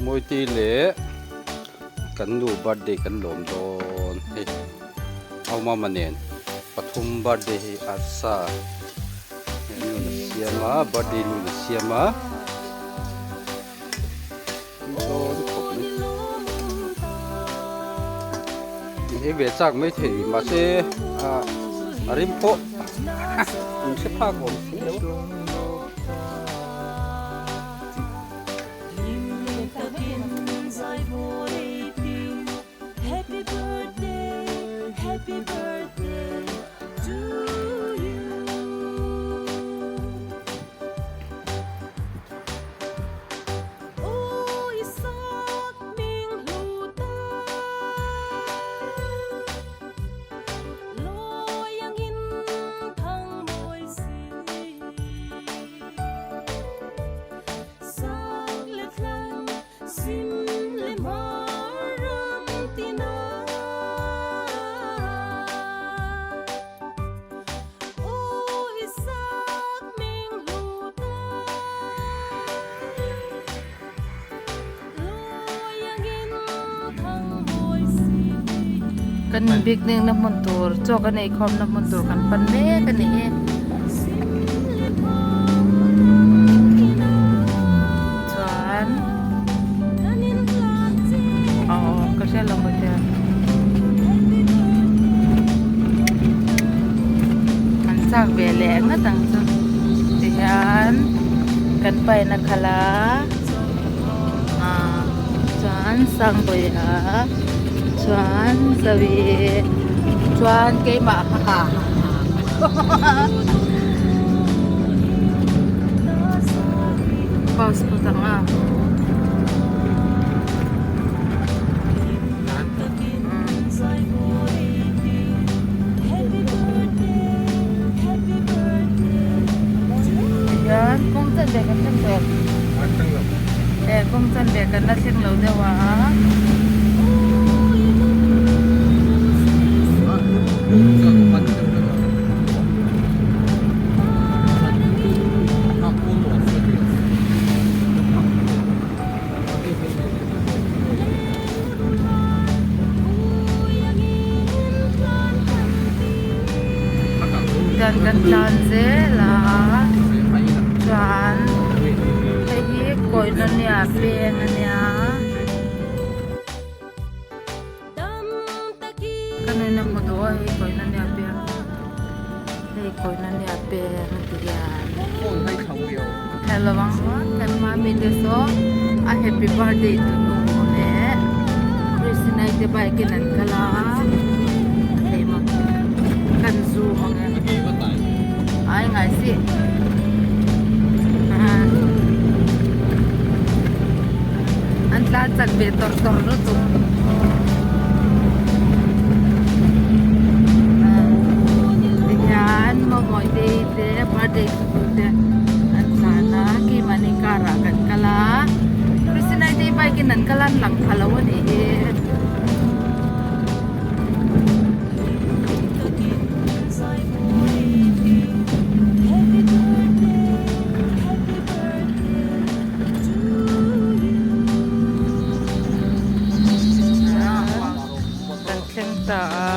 Mawitei leh kan nu birthday kan lawm dawn hei au mama nen pathum birthday hi arsa an rawn siam a birthday nu in a siam a dawn khawp mai in ei ve chak mai thei mahse ah a rim pawh in hre phak awm si lo. Kan picnic na hmun tur chaw kan ei khawm na hmun tur kan pan mek a ni hi. Chuan aw ka hria lo maw te an chak ve leh ngat ang chu tihian kan pain a khalh a ah chuan sangbawiha chuan zawi chuan keimah ha ha ha. Pause pawh ang a. Tihian kawng chanve kan thleng tawh. E kawng chanve kan la thleng lo deuh a. Chuan kan tlan zel a chuan hei hi Koinonia peng a nia. Ka nuin a hmu duh a hei Koinonia peng hei Koinonia peng a ti hian hello ang kan mami te saw a happy birthday tu nu leh Christina te bike in an kal a hei maw kan zoom ang e ai ngai si an tlan chak ve tawrh tawrh lutuk tihian mawmawi te te birthday tu te an tlan a keimahni car ah kan kal a Christina te bike in an kal a an lang pha lo a nih hi. Kan thleng ta a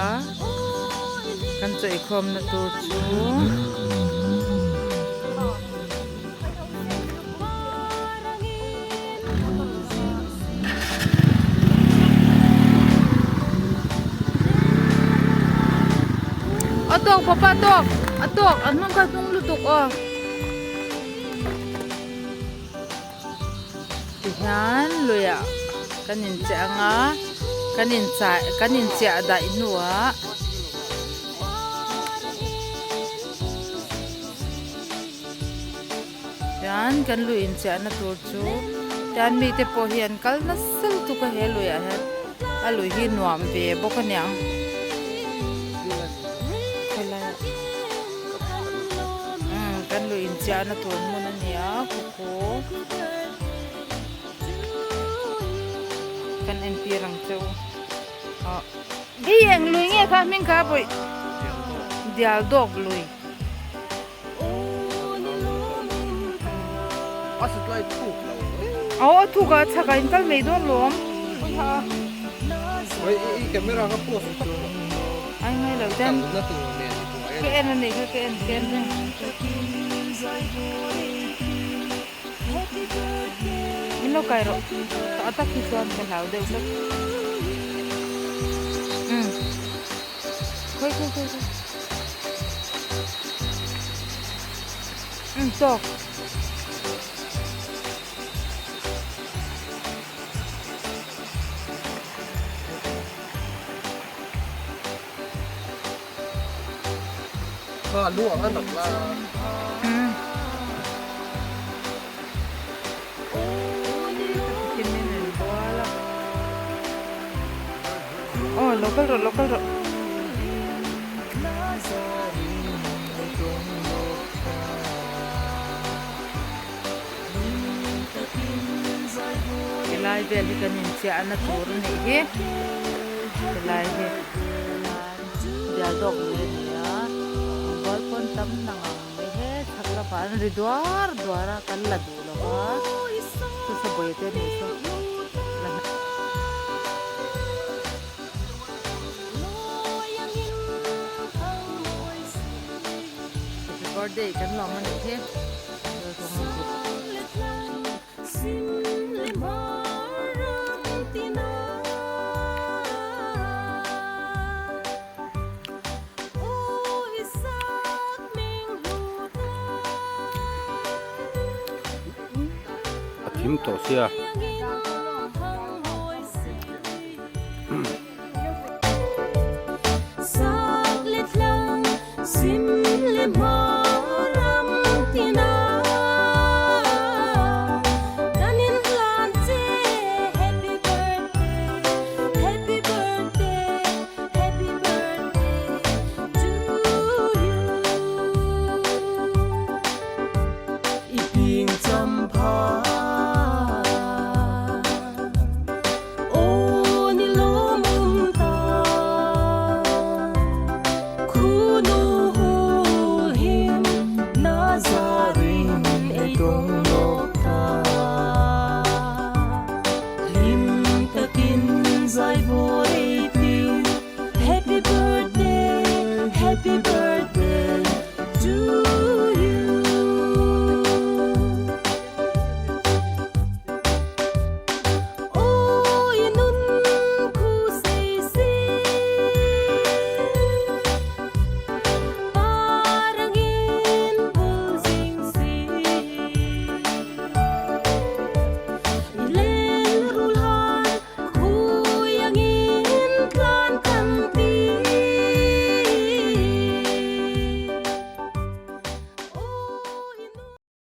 kan chaw eikhawm na tur chu a tawk papa a tawk a tawk a hnung kha hnung lutuk aw. Tihian luiah kan incheh ang a kan inchai kan inchiah daih hnuah tian kan lui inchiahna tur chu tian mite pawh hi an kal nasa lutuk a he luiah hian a lui hi nuam ve bawk a niang khawlaiah umm kan lui inchiahna tur hmun a ni a khaw kan entir ang che u ah hei eng lui nge kha hming kha pawih dial dawk lui. Aw a thuk ah chhak ah in kal mai dawn lawm. Ai ngai lo ten. Ka en a nih kha ka en ka en reng. Min lo kai rawh. Tah tak hi chuan ka hlau deuh hlek. Umm. Khawi khawi khawi khawi. Umm tawk. Kha lu ang a nak la. Umm. Aw lo kal rawh lo kal rawh. Helai vel hi kan inchiah na tur a nih hi helai hi bial dawk lui a ni a rawngbawl pawn tam na ngang mai he chhak lamah an ri duar duar a kan la duh lo va chu sabawi te nih chu la Happy birthday kan lawm a nih hi. A thim tawh sia.